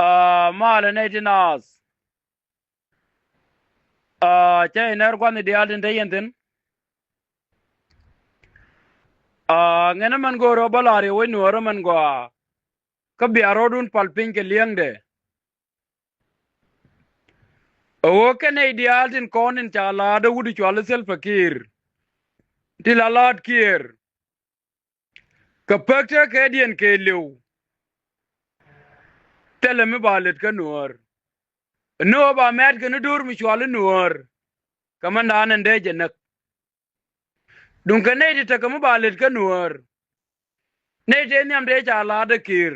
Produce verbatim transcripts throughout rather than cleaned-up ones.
Aa, malɛ nɛy ti naath. Aa, cä inɛr gua̱n i̱ diaal tin te yɛn thi̱n. Aa, ŋɛn ɛmɛn go̱o̱rä bä la̱r yɛ wec nuäärä mɛn gɔaa. Kä bia rɔɔdun pal piny kɛ li̱eŋdɛ. Ɛ ɣöö kɛn nɛy diaal tin kɔn in ca la̱a̱t ɛ wut i̱ cual i̱ Salva Kiir. Ti la la̱a̱t Kiir. Kɛ pek tekɛ diɛn kɛ li̱w. Thilɛ mi ba lät kä nuäär. Ni ɣöö ba mɛ̈t kɛ ni do̱r mi cual i̱ nuäär. Kɛ mɛn da̱a̱n ɛn dee jɛ näk. Duŋ kɛ nɛy ti tekɛ mi ba lät kä nuäär. Nɛy tëë nhiam tëë ca la̱a̱t ɛ Kiir.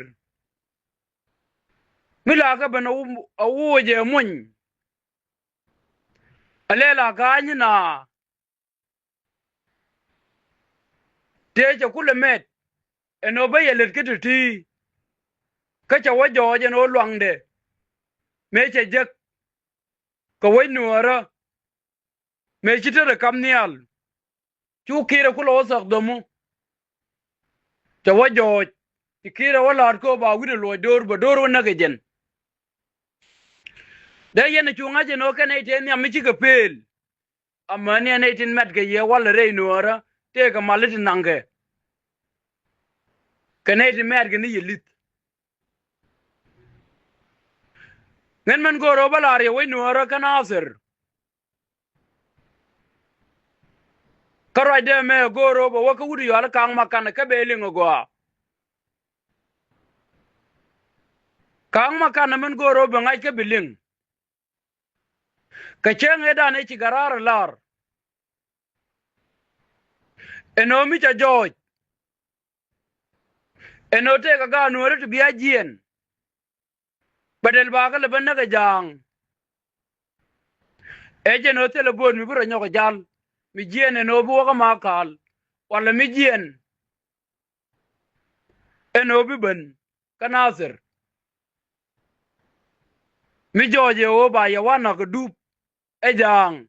Mi la kɛ ben a wu-, a wuucɛ muny. A lɛl a ka̱a̱ny na. Tëë cɛ kulɛ mɛt. Ɛn ɣöö bä yɛ lät kä ti̱ti̱. Kä cɛ wä jɔɔc ɛn ɣöö luaŋdɛ. Mëë cɛ jek. Kɛ wec nuäärä. Mëë ci te rɛ kap nhial. Cu Kiir ɛ kulɛ wä thak dhomu. Cɛ wä jɔɔc. Ci Kiir ɛ wä la̱a̱t kööp a wi̱cdɛ luɔc do̱r bä do̱r wä näk ɛ jɛn. Dee yɛn ɛ cu ŋa̱c ɛn ɣöö kɛn nɛy tëë nhiam mi cikɛ pëël. Amäni ɛ nɛy tin mɛt kɛ yɛ walɛ rɛy nuäärä tëëkɛ mal i̱ ti naŋkɛ. Kɛ nɛy ti mɛɛt kɛ ni yɛ li̱th. Ŋän mɛn go̱o̱r ɣöö bä la̱r yɛ wec nuäärä kä Nathir. Kä ruacdɛ mɛ go̱o̱r ɣöö bɛ wä kä wut i̱ yual i̱ Ka̱a̱ŋ Makanɛ kä bɛ liŋ ɛ gɔaa. Ka̱a̱ŋ Makanɛ mɛn go̱o̱r ɣöö bɛ ŋa̱c kä bi liŋ. Kɛ cäŋ ëëdan ëë ci Garaar ɛ la̱r. Ɛn ɣöö mi ca jɔɔc. Ɛn ɣöö tëëkɛ gaat nuääri ti bia jiɛɛn. Bɛ dɛl bakä lɛ bä näk ɛ ja̱a̱ŋ. Ɛ jɛn ɣöö thilɛ bo̱o̱t mi bi rɔ nyɔk ɛ jal. Mi jiɛɛn ɛn ɣöö bi wäkä ma ka̱l. Walɛ mi jiɛɛn. Ɛn ɣöö bi ben kä Nathir. Mi jɔɔc ɛ ɣöö ba yɛ wanɛ kɛ dup ɛ ja̱a̱ŋ.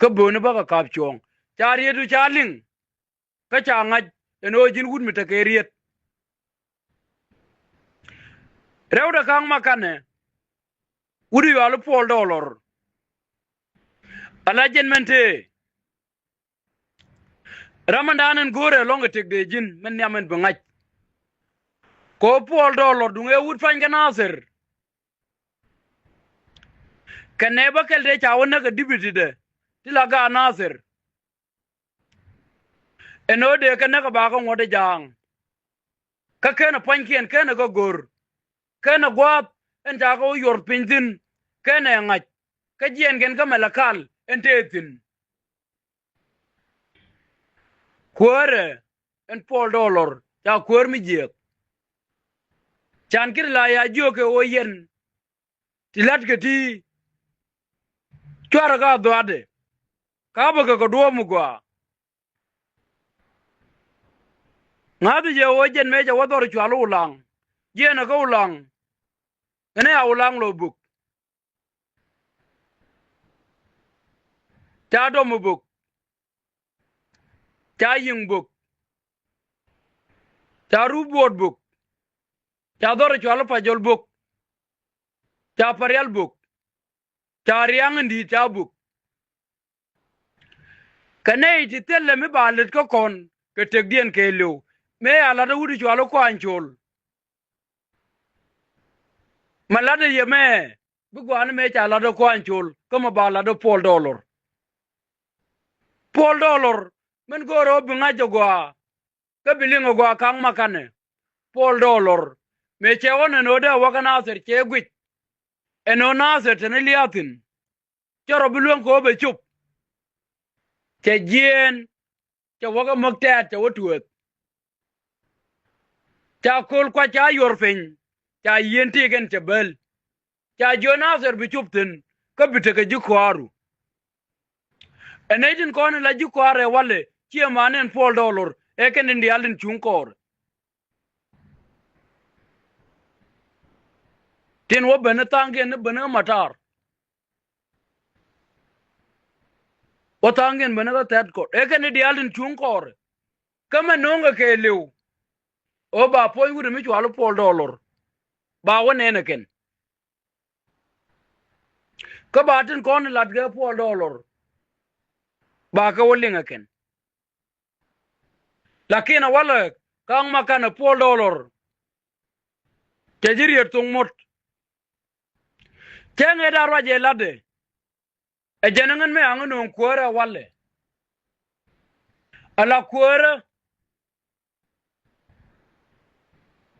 Kä bööni bä kɛ ka̱p cuɔ̱ɔ̱ŋ ca riet du ca liŋ. Kä ca ŋa̱c ɛn ɣöö ji̱n wut mi tekɛ riet. Rɛwdɛ Ka̱a̱ŋ Makanɛ wut i̱ yual i̱ Puɔl Dɔɔlɔr. Ala jɛn mɛn tëë. Ram ɛn da̱a̱n ɛn go̱o̱rɛ ɛlɔ̱ŋ kɛ tëk dee ji̱n mɛn nhiam ɛn bi ŋa̱c. Kɛ ɣöö Puɔl Dɔɔlɔr duŋ ëë wut pa̱ny kä Nathir. Kɛ nɛy bä kɛl tëë ca wä näk kɛ dipitidɛ ti la gaat Nathir. Ɛn ɣöö dee kɛ näk kɛ bakä ŋuɔ̱t ɛ ja̱a̱ŋ. Kä kenɛ pua̱nykiɛn kenɛ kɛ go̱r. Kenɛ gua̱a̱th ɛn ca kɛ wä yuɔr piny thi̱n. Kenɛ ɛ ŋa̱c kä jiɛɛn kɛn kä Malakal ɛn tëë thi̱n. Kuäärɛ ɛn Puɔl Dɔɔlɔr ca kuäär mi jiääk. Can ki̱t la ya jiök kɛ ɣöö yɛn ti la̱tkɛ ti cuarɛ ka dhua̱a̱dɛ. Ka bä kɛ kɛ duɔ̱ɔ̱p mi gɔaa. Ŋa̱th jɛ ɣöö jɛn mëë cɛ wä dhɔr cual Ulaŋ. Jiɛɛnɛ kä Ulaŋ. Ɛn ɛ a Ulaŋ Lɔ Bök. Ca Dɔm Bök. Ca Yiŋ Bök. Ca Rup Buɔt Bök. Ca dhɔr cual Pajɔl Bök. Ca Parial Bök. Ca Riaŋ in di̱i̱t ca Bök. Kɛ nɛy ti thilɛ mi ba lät kä kɔn kɛ tëkdiɛn kɛɛliw. Mëë a lat ɛ wut i̱ cual i̱ Kua̱a̱ny Col. Mɛ lat ɛ yɛ mɛ bi gua̱a̱ni mëë ca lat ɛ Kua̱a̱ny Col kä mɛ ba lat ɛ Puɔl Dɔɔlɔr. Puɔl Dɔɔlɔr min go̱o̱rɛ ɣöö bi ŋa̱c ɛ gɔaa. Kä bi liŋ ɛ gɔaa Ka̱a̱ŋ Makanɛ. Puɔl Dɔɔlɔr mëë cɛ ɣɔn ɛn ɣöö dee ɛ wä kä Nathir cɛ guic. Ɛn ɣöö Nathir te ni lia̱a̱ thi̱n. Cä rɔ bi luäŋ kɛ ɣöö bɛ cop. Cɛ jiɛɛn. Cɛ wä kä mäk tɛ̈t cɛ wä tueeth. Ca köl kuac ca yuɔr piny. Ca yieen tëëk ɛn cɛ bäl. Ca jiök Nathir bi cop thi̱n kä bi tekɛ ji̱ kɔaaru. Ɛ nɛy tin kɔn in la ji̱ kɔaar ɛ walɛ ciɛ man in Puɔl Dɔɔlɔr ɛ kɛn in diaal tin cuŋ kɔɔr. Tin wä ben i̱ tha̱a̱ŋkiɛn i̱ ben i̱ matar. Wä tha̱a̱ŋkiɛn ben i̱ kä thɛt kɔt ɛ kɛn i̱ diaal tin cuŋ kɔɔr. Kä mɛ no̱o̱ŋkɛ kɛɛliw. Ɣöö ba puɔ̱ny wut mi cual i̱ Puɔl Dɔɔlɔr. ba wä nɛn ɛ kɛn. Kä ba tin kɔn lat kɛ Puɔl Dɔɔlɔr, ba kɛ wä liŋ ɛ kɛn. Lakin a walɛ Kaŋ Makanɛ, Puɔl Dɔɔlɔr cɛ ji̱ riet thoŋ mot. Cäŋ ëë da ruac ɛ latdɛ, ɛ jɛn ɛ ŋän mëë aŋä nööŋ kuäärä ɛ walɛ. Ala kuäärä,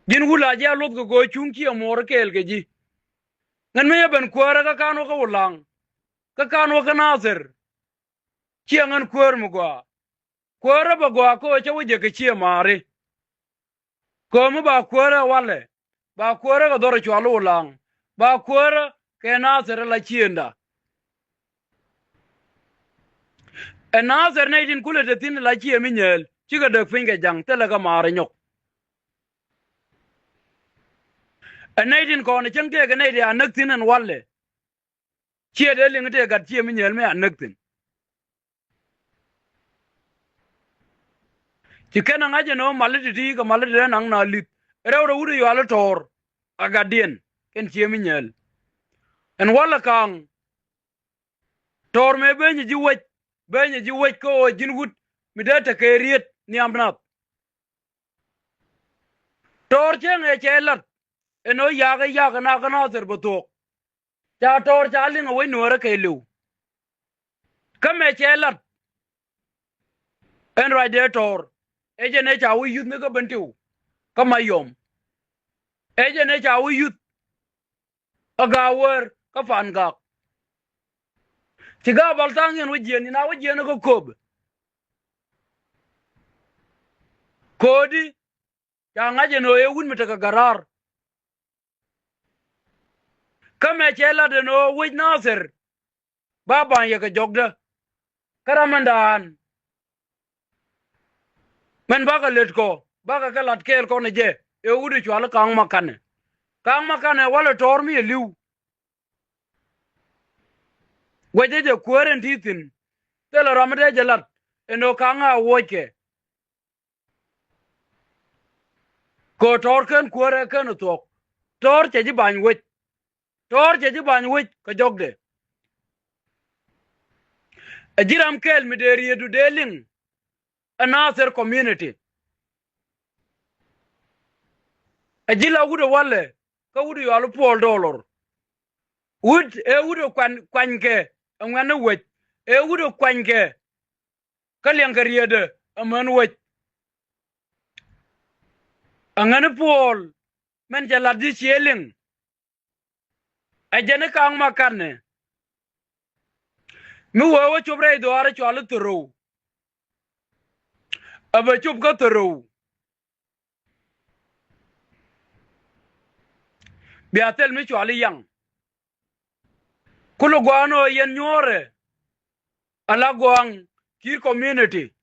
ji̱n wul a jɛ a luɔth kɛ go̱o̱c cuŋ ciɛ muɔɔr kɛɛl kɛ ji̱. Ŋän mëë jɛ ben kuäärä kä ka̱n wä kä Wulaŋ, kä ka̱n wä kä Nathir, ciɛ ŋän kuäär mi gɔaa. Kuäärä bɛ gɔaa kä ɣöö cä wä jɛ kɛ ciɛ maari. Köömi ba kuäärä ɛ walɛ, ba kuäärä kɛ dhɔr ɛ cual Wulaŋ, ba kuäärä kɛ Nathir ɛ la ciënda. Ɛ Nathir nɛy tin kulɛ te thi̱n ɛ la ciɛ mi nyääl, cikɛ däk piny kɛ ja̱ŋ, thilɛ kɛ maari nyɔk. Ɛ nɛy tin kɔn ɛ cäŋ tëëkɛ nɛy tëë a näk thi̱n ɛn walɛ, ciɛ dee liŋ tëë gat ciɛ mi nyääl mi a näk thi̱n. Ci kɛn a ŋa̱c ɛn ɣöö mali ti̱ti̱ kɛ mali ti rɛn naŋ na li̱th. Rɛw rɛw wut ɛ yual i̱ Tɔɔr a gatdiɛn kɛn cië mi nyääl. Ɛn walɛ Kaŋ, Tɔɔr mëë benyɛ ji̱ wec, benyɛ ji̱ wec kä ɣöö ji̱n wut mi dee tekɛ riet nhiam nath. Tɔɔr cäŋ ɛ cɛ lat ɛn ɣöö yakä yakä na kä Nathir bɛ thuɔ̱k. Ca Tɔɔr ca liŋ a wec Nuäärä kɛɛliw. Kä mëë cɛ lat ɛn ruacdɛ Tɔɔr, ɛ jɛn ɛ ca wä yuth ni kä Bentiu kä Mayɔm. Ɛ jɛn ɛ ca wä yuth ɛ Gaawäär kä Pa̱a̱n Gak. Ci Gaabal Thaŋ yɛn wä jiɛn, in a wä jiɛn kä Kööbɛ. Ko̱di ca ŋa̱c ɛn ɣöö ɛ wut mi tekɛ garaar. Kä mëë cɛ lat ɛn ɣöö wec Nathir ba ba̱ny yɛ kɛ jɔkdä. Kä ram ɛn daan mɛn bakɛ let kɔ, bakɛ kɛ lat kɛɛl kɔn ɛ jɛ, ɛ wut ɛ cual i̱ Kaŋ Makanɛ. Kaŋ Makanɛ walɛ Tɔɔr mi ɛ li̱w. Guɛcɛ jɛ kuäär ɛn ti thi̱n. Thilɛ ram mi dee jɛ lat ɛn ɣöö Kaŋ a wuɔckɛ. Kɛ ɣöö Tɔɔr ken kuäärɛ ken ɛ thuɔ̱k. Tɔɔr cɛ ji̱ ba̱ny wec. Tɔɔr cɛ ji̱ ba̱ny wec kɛ jɔkdɛ. Ɛ ji̱ ram kɛl mi dee rieetdu dee liŋ ɛ Nathir community. Ɛ ji̱ la wut ɛ walɛ kä wut ɛ yual i̱ Puɔl Dɔɔlɔr. Wut ɛ wut ɛ kuany, kuanykɛ ɛ ŋuɛ̈tni wec. Ɛ wut ɛ kuanykɛ kä liɛŋkɛ rieetdɛ ɛ män wec. Ɛ ŋäni Puɔl mɛn cɛ lat ji̱ cië liŋ. Ɛ jɛn i̱ Kaŋ Makanɛ. Mi wee wä cop rɛy dhɔaar i̱ cual i̱ Thurou. Ɛ bɛ cop kä Thurou. Bia thil mi cual i̱ Yaŋ. Kulɛ gɔaa ɛn ɣöö yɛn nyuɔ̱ɔ̱rɛ ala gɔaa Kiir community.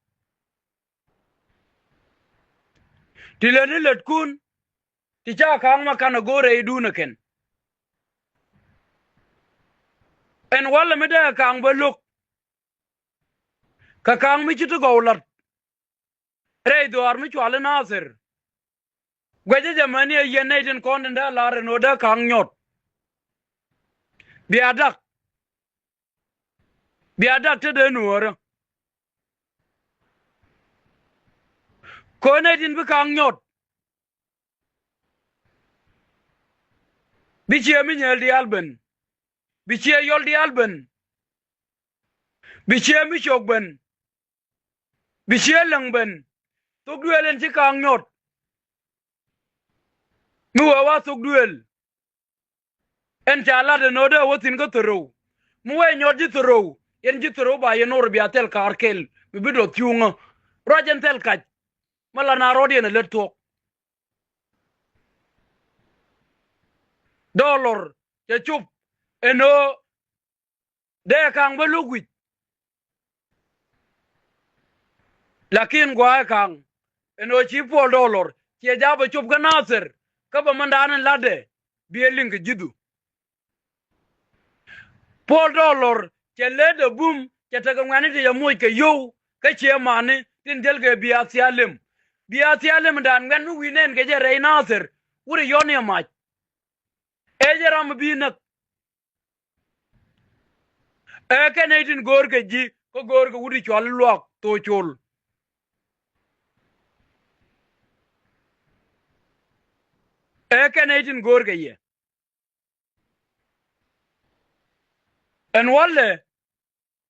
Ti lät ni lätkun ti ca Kaŋ Makanɛ go̱o̱r rɛydun ɛ kɛn. Ɛn walɛ mi dee Kaŋ bä lo̱k. Kɛ Kaŋ mi ci ti gɔw lat rɛy dhɔaar mi cual i̱ Nathir. Guɛcä jɛ mäni ɛ yɛn nɛy tin kɔn tin dee lar ɛn ɣöö dee Kaŋ nyɔt. Bia dak. Bia dak te dee Nuäärä. Kɛ ɣöö nɛy tin bi Kaŋ nyɔt bi ciɛ mi nyɛɛl diaal ben. Bi ciɛ yɔl diaal ben. Bi ciɛ mi cok ben. Bi ciɛ läŋ ben. Thok duëël ɛn ci Kaŋ nyɔt. Mi wee wa thok duëël. Ɛn ca lat ɛn ɣöö dee wä thi̱n kä Thurou. Mi wee nyɔt ji̱ Thurou, yɛn ji̱ Thurou ba yɛn nor bia thil kaar kɛl mi bi dɔth cuŋä. Ruac ɛn thil kac. Mi la na rɔ̱t yɛn ɛ lät thuɔ̱k. Dɔɔlɔr cɛ cop ɛn ɣöö dee Kaŋ bä lo̱k wi̱c. Lakin gua̱a̱ ɛ Kaŋ ɛn ɣöö ci Puɔl Dɔɔlɔr ciɛ ja̱a̱p ɛ cop kä Nathir kä bɛ mɛndan in latdɛ bi ɛ liŋ kɛ ji̱thu. Puɔl Dɔɔlɔr cɛ lät ɛ bum cɛ tekɛ ŋuɛ̈tni ti cɛ moc kɛ yio̱w kä ciɛ mani tin jälkɛ bi a thia̱a̱ lem. Bi a thia̱a̱ lem in daan ŋuɛ̈t mi wi̱i̱ nɛn kɛ jɛ rɛy Nathir wut ɛ yɔ̱n yɛ mac. Ɛ jɛ ram bi näk. Ɛ kɛn nɛy tin go̱o̱rkɛ ji̱, kä go̱o̱rkɛ wut i̱ cɔal i̱ Luaak Thok Col. Ɛ kɛn nɛy tin go̱o̱rkɛ yɛ. Ɛn walɛ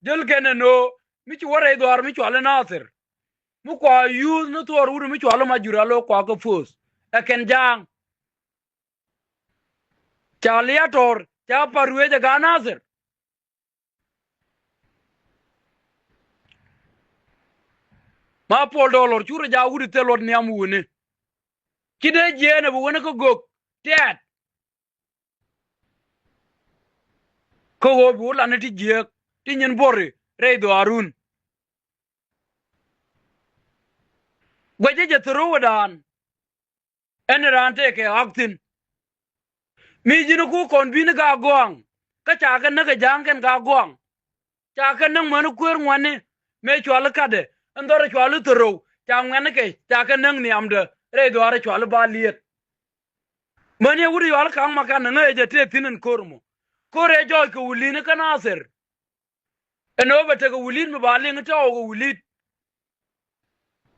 jäl kɛn ɛn ɣöö mi ci wä rɛy dhɔaar mi cɔal i̱ Nathir, mi kua yuuth ni thuɔɔr wut mi cɔal i̱ Majur a lo̱k kua kä puɔth. Ɛ kɛn ja̱a̱ŋ. Ca lia̱a̱ tɔ̱r, ca pa̱r ruëëc ɛ gaat Nathir. Ma Puɔl Dɔlɔr, curɛ jaak wut i̱ thil luɔt nhiam wuni. Ci dee jiɛɛn ɛ bi wänä kä gök tɛ̈t. Kä ɣöö bi wä lan ti jiääk ti nyin buɔri rɛy dhɔaarun. Guɛcä jɛ thärowädan. Ɛn raan tëëkɛ ɣak thi̱n. Mi ji̱n ku kɔn bi̱n i̱ Gak Gɔaŋ, kä ca kɛ näk ɛ ja̱a̱ŋ kɛn Gak Gɔaŋ. Ca kɛ näk mäni kuëër ŋuɛ̈tni mëë cual i̱ Katdɛ, ɛn dhɔr ɛ cual i̱ Thärow, ca ŋuɛ̈tni kɛ, ca kɛ näk nhiamdä rɛy dhɔaar ɛ cual i̱ Baliet. Mäni ɛ wut i̱ cual i̱ Ka̱ŋ Makanɛ ŋäcɛ jɛ tëë thi̱n ɛn ko̱r mɔ. Ko̱r ɛ jɔɔc kɛ wulin i̱ kä Nathir. Ɛn ɣöö bɛ tekɛ wilit mi ba liŋ tɔɔk ɛ wilit.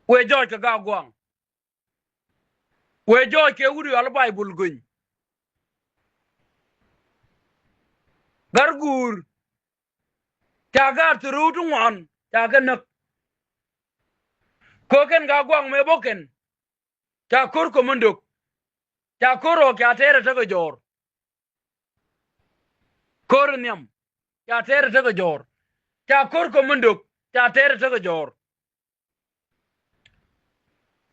Wëë jɔɔc kɛ Gak Gɔaŋ. Wëë jɔɔc kɛ wut i̱ cual i̱ Baibol göny. Gat Guur. Ca gaat thäröw ti ŋuan ca kɛ näk. Kɛ ɣöö kɛn Gak Gɔaŋ mëë bä kɛn. Ca ko̱r ko̱mä dök. Ca ko̱r ɣɔ̱k ca tɛɛrɛ tekɛ jɔ̱ɔ̱r. Ko̱r nhiam ca tɛɛrɛ tekɛ jɔ̱ɔ̱r. Ca ko̱r ko̱mä dök ca tɛɛrɛ tekɛ jɔ̱ɔ̱r.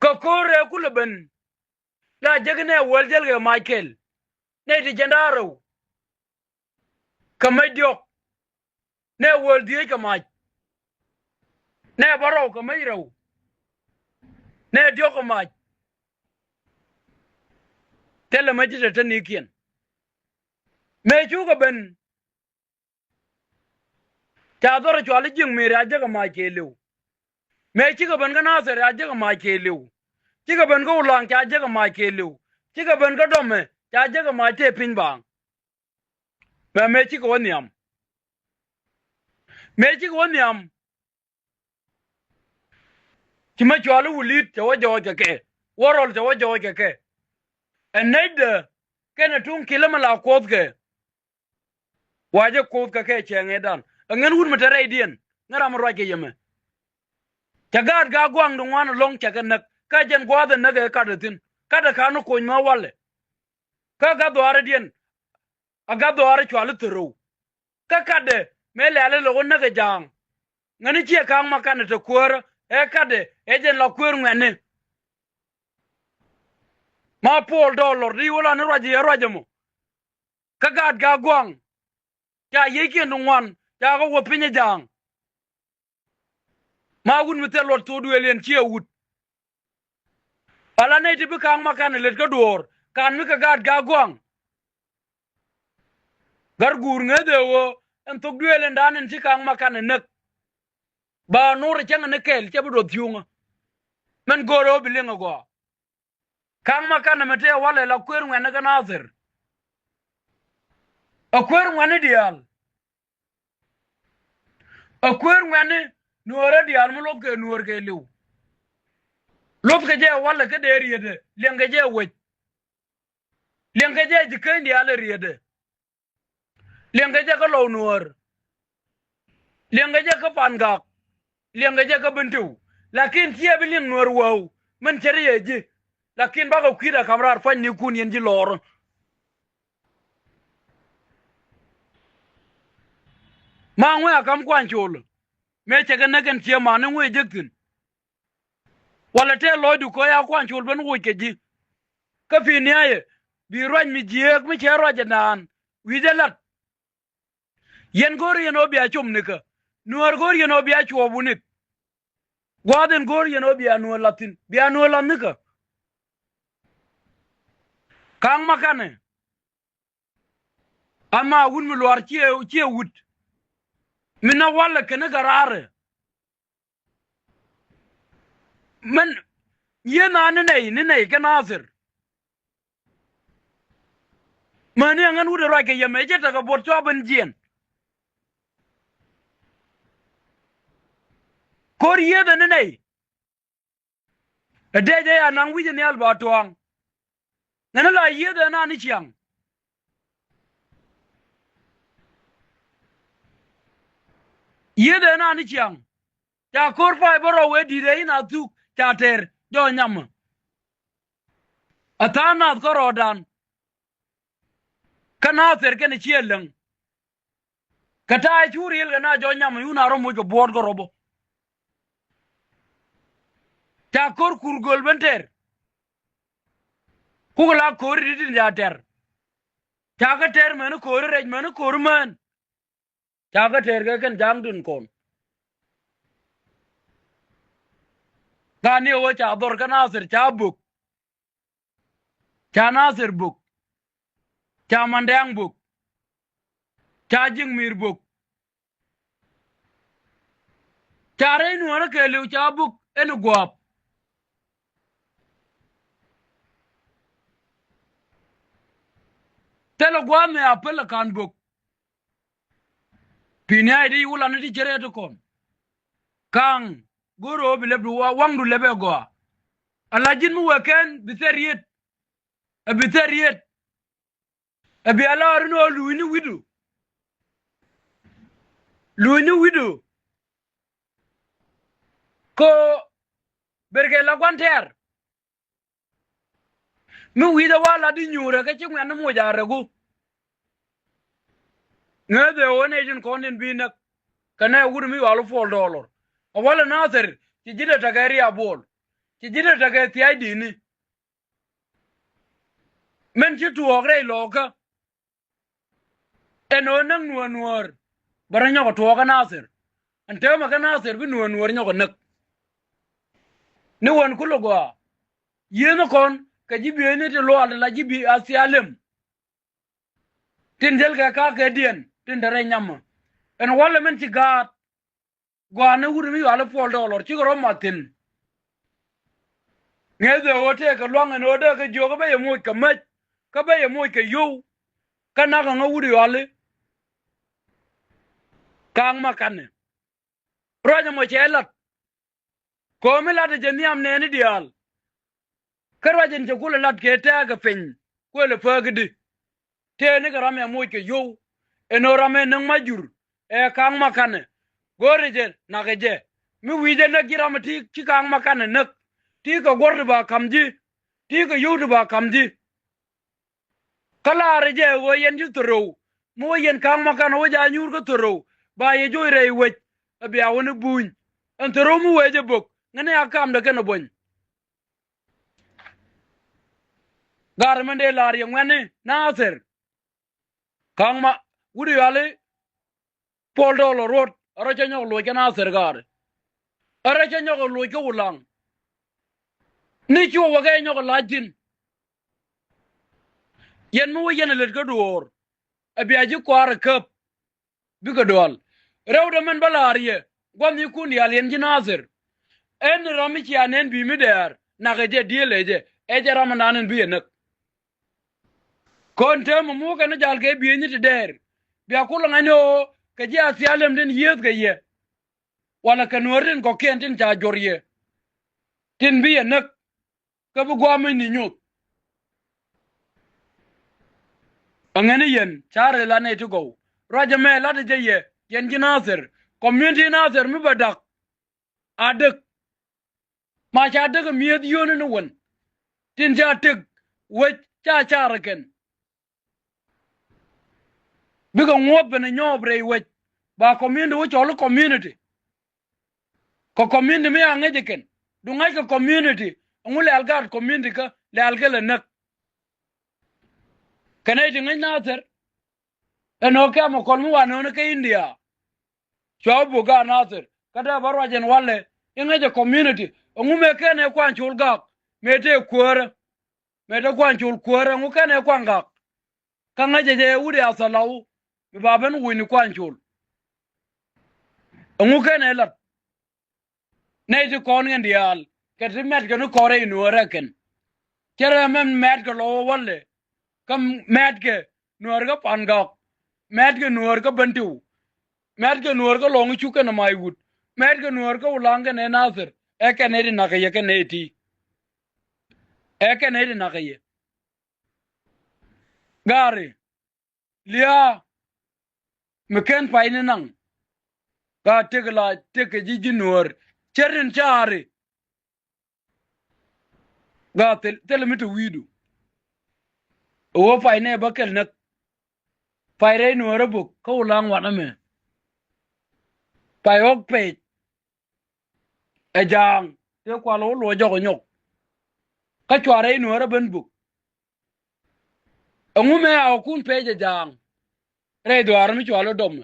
Kɛ ko̱r ɛ kulɛ ben. La jek nɛ wäl jäl kɛ mac kɛl. Nɛ ti jɛn da̱a̱ rɛw. Kɛ mäc diɔ̱k. Nɛ wäl dhieec kɛ mac. Nɛ bä rɛw kɛ mäc rɛw. Nɛ diɔ̱k kɛ mac. Thilɛ mäc ti te te nikiɛn. Mëë cukɛ ben. Ca dhɔr cual i̱ Ji̱ŋ Mɛri a jek ɛ mac kɛɛliw. Mëë cikɛ ben kä Nathir ca jek ɛ mac kɛɛliw. Cikɛ ben kä Ulaŋ ca jek ɛ mac kɛɛliw. Cikɛ ben kä Dɔmɛ ca jek ɛ mac tëë piny baaŋ. Mɛ mëë cikɛ wä nhiam. Mëë cikɛ wä nhiam. Ci mɛ cual i̱ wilit cɛ wä jɔɔc kɛ kɛ. Wä rɔl cɛ wä jɔɔc kɛ kɛ. Ɛ nɛcdɛ kɛnɛ tuŋ kilɛ mɛ la kuɔth kɛ. Wa jɛ kuɔth kɛ kɛ cɛ ŋɛɛdan. Ɛ ŋɛn wut mɛ te rɛydiɛn. Ŋära mɛ ruac kɛ yɛmɛ. Cɛ gaat Gak Gɔaŋ di ŋuan ɛlɔ̱ŋ cɛ kɛ näk. Kä jɛn gua̱a̱th ɛ näk ɛ kat ɛ thi̱n. Kat ɛ ka̱n ɛ koc mɛ walɛ. Kä gat dhɔaarɛdiɛn. A gat dhɔaarɛ cual i̱ Thärow. Kä Katdɛ mëë lɛ̈ɛ̈l i̱ lo̱k i̱ näk ɛ ja̱a̱ŋ. Ŋäni ciɛ Ka̱ŋ Makanɛ te kuäärä ɛ Katdɛ ɛ jɛn la kuëër ŋuɛ̈tni. Ma Puɔl Dɔlɔr di wä lan i̱ ruac i̱ ruac ɛmɔ. Kä gaat Gak Gɔaŋ. Ca yiëëckiɛn ti ŋuan ca kɛ wä piny ɛ ja̱a̱ŋ. Ma wut mi thil luɔt thok duëël yɛn ciɛ wut. Ala nɛy ti bi Ka̱ŋ Makanɛ lät kä duɔ̱ɔ̱r ka̱n mi kɛ gaat Gak Gɔaŋ. Gat Guur ŋäth ëë ɣöö ɛn thok duëël ɛn da̱a̱n ɛn ci Ka̱ŋ Makanɛ näk. Ba nuur ɛ cäŋɛ ni kɛɛl cɛ bi duɔth thiuŋä. Mɛn go̱o̱rɛ ɣöö bi liŋ ɛ gɔaa. Ka̱ŋ Makanɛ mɛ tëë walɛ la kuëër ŋuɛ̈tni kä Nathir. Ɛ kuëër ŋuɛ̈tni diaal. Ɛ kuëër ŋuɛ̈tni nuäärä diaal mi luɔ̱thkɛ nuäär kɛɛliw. Luɔ̱thkɛ jɛ walɛ kä dee rietdɛ liɛŋkɛ jɛ wec. Liɛŋkɛ jɛ ji̱ keny diaal ɛ rietdɛ. Liɛŋkɛ jɛ kä Lɔw Nuäär. Liɛŋkɛ jɛ kä Pangak. Liɛŋkɛ jɛ kä Bentiu. Lakin ciɛ bi liɛŋ Nuäär wäu min cär yɛ ji̱. Lakin bakɛ kui̱dɛ kam raar pua̱nynikun yɛn ji̱ lɔɔr. Ma ŋuɛ a kam Kuany Col. Mëë cɛ kɛ näk ɛn ciɛ man ni ŋuɛ jek thi̱n. Walɛ tëë lɔcdu kä ya Kuany Col ben woc kɛ ji̱. Kä pi̱i̱n ni ayɛ bi ruac mi jiääk mi cɛ ruac ɛ naan wi̱i̱ jɛ la̱t. Yɛn go̱o̱r yɛn ɣöö bia com nikä. Nuäär go̱o̱r yɛn ɣöö bia cuɔɔp wuni̱k. Gua̱a̱th in go̱o̱r yɛn ɣöö bia nuäär la̱th thi̱n bia nuäär la̱th nikä. Ka̱ŋ Makanɛ. Ama wut mi luaar ciɛ ciɛ wut. Mi na walɛ kɛn i̱ garaarɛ. Mɛn yieen a ni nɛy ni nɛy kä Nathir. Mäni aŋän wut ɛ ruac kɛ yɛmɛ cɛ tekɛ buɔt cua ben jiɛn. Ko̱r yiëëth ɛn ni nɛy. Ɛ dee jɛ ya naŋ wi̱c ɛ nhial ba tuaŋ. Ŋäni la yiëëth ɛn an ni ciaŋ. Yiëëth ɛn an ni ciaŋ. Ca ko̱r pay bä rɔw wee di̱t ɛ in a thuk ca tɛr jɔɔ nyamä. A tha̱a̱ŋ nath kärɔɔdan. Kä Nathir kɛnɛ ciɛ läŋ. Kɛ ta̱a̱ cu riel kɛ na jɔɔ nyamä yun a rɔ moc kɛ buɔɔt kärɔ bä. Ca ko̱r kur göl ben tɛr. Kukɛ la ko̱ri ti tin ca tɛr. Ca kä tɛr mäni ko̱ri rɛc mäni ko̱ri mään. Ca kä tɛr kɛ kɛn ja̱a̱ŋ tin kɔn. Ka ni ɣöö ca dhɔr kä Nathir ca bök. Ca Nathir bök. Ca Mandɛŋ bök. Ca Ji̱ŋ Mi̱i̱r bök. Ca rɛy nuɔ̱ɔ̱rä kɛɛliw ca bök ɛn gua̱a̱p. Thilɛ gua̱a̱p mi a päl ɛ ka̱n bök. Pi̱i̱ni a iti wulani ti cɛ rɛɛ ti kɔn. Ka̱ŋ go̱o̱r ɣöö bi lɛpdu wa waŋdu lɛpɛ gɔaa. Ala ji̱n mi wee kɛn bi thɛr yet. Ɛ bi thɛr yet. Ɛ bi a lɔɔr in ɣöö luucni wi̱du. Luucni wi̱du. Ko berkɛ la gua̱n tɛɛr. Mi wi̱i̱dɛ wa lat di nyuurɛ kä ci ŋuɛ̈tni moc a rɛku. Ŋääth ëë ɣöö nɛy tin kɔn tin bi näk. Kɛ nɛy wut mi yual i̱ Puɔl Dɔɔlɔr. A walɛ Nathir ci ji̱dɛ tekɛ riabuɔl. Ci ji̱dɛ tekɛ thia̱a̱c di̱i̱ni. Min ci tuɔɔk rɛy lɔɔkä. Ɛn ɣöö näk nuäär nuäär bɛ rɔ nyɔk ɛ tuɔɔk kä Nathir. Ɛn täämɛ kä Nathir bi nuäär nuäär nyɔk ɛ näk. Ni wän kulɛ gɔaa. Yiëëni kɔn kɛ ji̱ bieyni ti luaal ti la ji̱ bi a thialem. Tin thilkɛ ka̱a̱kɛdiɛn tin te rɛy nyamä. Ɛn walɛ min ci gaat. Gua̱a̱r ni wut mi yuali Puɔl Dɔɔlɔr cikɛ rɔ mat thi̱n. Ŋäth ëë ɣöö tëëkɛ lua̱ŋ ɛn ɣöö dee kɛ jiök kä bä yɛ moc kɛ mäc kä bä yɛ moc kɛ yio̱w. Kä nakä ŋä wut yuali. Ka̱a̱ŋ ma kanɛ ruac ɛmɔ cɛ lat. Ko̱o̱mi latdɛ jɛ nhiam nɛɛni diaal. Kä ruac in cɛ kulɛ lat kɛ tɛ̈ɛ̈kɛ piny kuëlɛ pääk i̱di. Tëë nikɛ ram ɛ moc kɛ yio̱w. Ɛn ɣöö ram ɛ näk ma jur ɛ ka̱a̱ŋ ma kanɛ. Go̱o̱rɛ jɛ nakɛ jɛ mi wi̱i̱ jɛ näk ji̱ ram ɛ ti ci ka̱a̱ŋ ma kanɛ näk. Ti kɛ guɔ̱r ti ba ka̱m ji̱. Ti kɛ yio̱w ti ba ka̱m ji̱. Kä laarɛ jɛ ɣöö yɛn ci thorou mi wä yɛn ka̱a̱ŋ ma kanɛ wä jɛ a nyuur kä thorou ba yɛ joc rɛy wec. Ɛ bia wä ni buny ɛn thorou mi wee jɛ bök ŋäni a kamdɛ kɛnɛ buɔ̱ny. Ga̱r min dee la̱r yɛ ŋuɛ̈tni Nathir. Ka̱ŋ ma wut yuali Puɔl Dɔɔlɔr ruɔ̱t ɛ rɔ cä nyɔk loc kɛ Nathir ga̱r. Ɛ rɔ cä nyɔk loc kɛ Wulaŋ. Ni cuɔ wä kɛ nyɔk la̱c thi̱n. Yɛn mi wä yɛn ɛ lät kä duɔ̱ɔ̱r. Ɛ bia ji̱ kua̱r ɛ käp. Bikɛ dual. Rɛwdɛ mɛn bä la̱r yɛ gua̱thnikun diaal yɛn ji̱ Nathir. Ɛn ram mi cia nɛn bi̱i̱ mi dɛɛr nakɛ jɛ diëël ɛ jɛ ɛ jɛ ram ɛnan ɛn bi yɛ näk. Kɔn täämɛ mukɛ ni jal kɛ bi̱i̱ni ti dɛɛr. Bia kulɛ ŋa̱cni ɣöö kɛ ji̱ a thialem tin yiëëth kɛ yɛ. Walɛ kɛ nuäär tin kɔ̱kiɛn tin ca juɔr yɛ. Tin bi yɛ näk. Kä bi gua̱a̱m mi ni nyuth. Aŋäni yɛn ca rɛy la nɛy ti gɔw. Ruac ɛmɛ lat jɛ yɛ yɛn ji̱ Nathir. Community Nathir mi bɛ da̱k. A däk. Ma ca däk ɛ mi̱eth yio̱o̱ni ni wän. Tin ca tëk wec ca car ɛ kɛn. Bikɛ ŋuɔ̱th ben ɛ nyɔɔp rɛy wec ba community wä cɔl i̱ community. Kɛ community mi a ŋäc ɛ kɛn duŋ ŋa̱ckɛ community ɛŋu lɛ̈ɛ̈l gaat community kä lɛ̈ɛ̈l kɛ lɛ näk. Kɛ nɛy ti ŋäc Nathir. Ɛn ɣöö kɛmɛ kɔl mi wa nööni kä India. Cua wä bök gaat Nathir kä dee bä ruac ɛn walɛ i̱ ŋäcɛ community ɛŋu mëë kɛn ɛ kuany col gak mëë tëë kuäärä. Mëë te kuany col kuäärä ɛŋu kɛn ɛ kuaŋ gak. Kä ŋäcɛ jɛ wut ɛ a thalaw mi ba ben wucni kuany col. Ɛŋu kɛn ɛ lat. Nɛy ti kɔn ŋɛn diaal kɛ ti mɛtkɛ ni kɔrɛ i̱ nuɔɔrɛ kɛn. Cɛ rɛ mɛn mɛtkɛ lɔ wä walɛ. Kä mɛtkɛ Nuäär kä Pangak, mɛt kɛ Nuäär kä Bentiu, mɛt kɛ Nuäär kä Lɔŋ Cuk kɛnɛ Maiwut, mɛt kɛ Nuäär kä Ulaŋ kɛnɛ Nathir, ɛ kɛn nɛy ti nak kɛ yɛ kɛn nɛy ti. Ɛ kɛn nɛy ti nak kɛ yɛ. Gari, liaa, mi ken pay ni naŋ. Gaa tek la tek kɛ ji̱ ji̱ Nuäär. Cɛ rin caari. Gaa thil, thil mi te wi̱i̱du. Ɛ wä pay nɛ bä kɛl näk. Pay rɛy Nuäär ɛ bök kä Ulaŋ wanɛ mɛ. Pay ɣɔk pɛc. Ɛ ja̱a̱ŋ tëë kual wä luɔc jɔk ɛ nyɔk. Kä cua rɛy Nuäär ɛ ben bök. Ɛŋu mɛ a wä kun pɛc ɛ ja̱a̱ŋ. Rɛy dhuaar mi cua lɔ dɔmɛ.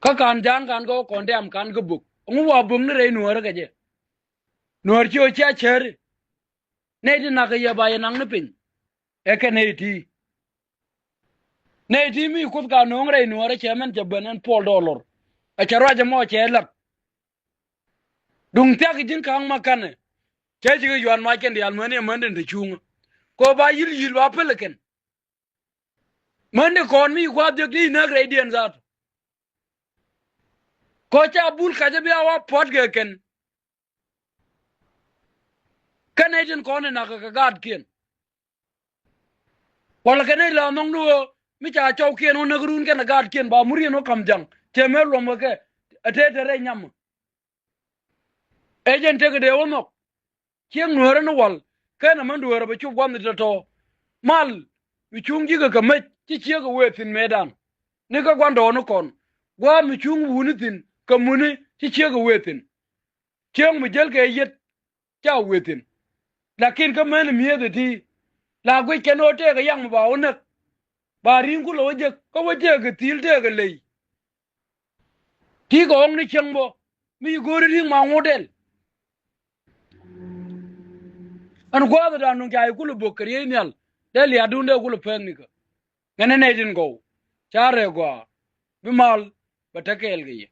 Kä kan ja̱a̱ŋ kan kä wä kɔn dɛm kan kä bök. Ɛŋu wa bök ni rɛy Nuäär ɛ kɛ jɛ. Nuäär ci wä cia cääri. Nɛy ti nak kɛ yɛ ba yɛ naŋ ni piny. Ɛ kɛ nɛy ti. Nɛy ti mi Kuoth ka no̱o̱ŋ rɛy Nuäärä cɛ mɛn cɛ ben ɛn Puɔl Dɔlɔr. Ɛ cɛ ruac ɛmɔ cɛ lak. Duŋ thiak ji̱n ka̱ŋ ma kanɛ. Cɛ cikɛ yuan mac kɛn diaal mäni ɛ mändin te cuŋä. Kɛ ba yi̱l yi̱l ba päl ɛ kɛn. Mäni kɔn mi gua̱a̱th jek ti näk rɛydiɛn zaat. Kɔ ca bul kacä bia wa puɔ̱t kɛ kɛn. Kä nɛy tin kɔn in nakä kɛ gaatkiɛn. Walɛ kɛ nɛy la nhɔŋni ɣöö mi ca cɔwkiɛn wä näk run kɛnɛ gaatkiɛn ba muriɛn wä ka̱m ja̱ŋ cɛ mëë luɔm kɛ kɛ. Ɛ tëë te rɛy nyam. Ɛ jɛn tekɛ dee wä nhɔk. Ciek Nuäärä ni wal kɛnɛ män dueerä bɛ cop gua̱nh tɔ̱tɔ̱. Mal mi cuŋ ji̱kɛ kɛ mec ci ciek kɛ wee thi̱n mëëdan. Ni kä gua̱ndɔɔŋni kɔn gua̱a̱th mi cuŋ wuni thi̱n kɛ muni ci ciek kɛ wee thi̱n. Cieŋ mi jäl kɛ yet ca wee thi̱n. Lakin kä män mi̱eth ɛ ti la guic kɛn ɣöö tëëkɛ yaŋ mi ba wä näk. Ba ri̱ŋ kulɛ wä jek kä wä tëëkɛ thi̱i̱l tëëkɛ ley. Ti kɛ ɣɔ̱ŋ ni cieŋ bä mi ci go̱o̱ri ri̱ŋ ma ŋot dɛl. Ɛn gua̱a̱th ɛ da̱a̱n nuŋ ca yi kulɛ bök kɛ riey nhial dee lia̱a̱dun dee kulɛ pɛɛk nikä. Ŋänɛ nɛy tin gɔw ca rɛɛ gɔaa bi mal bɛ te kɛɛl kɛ yɛ.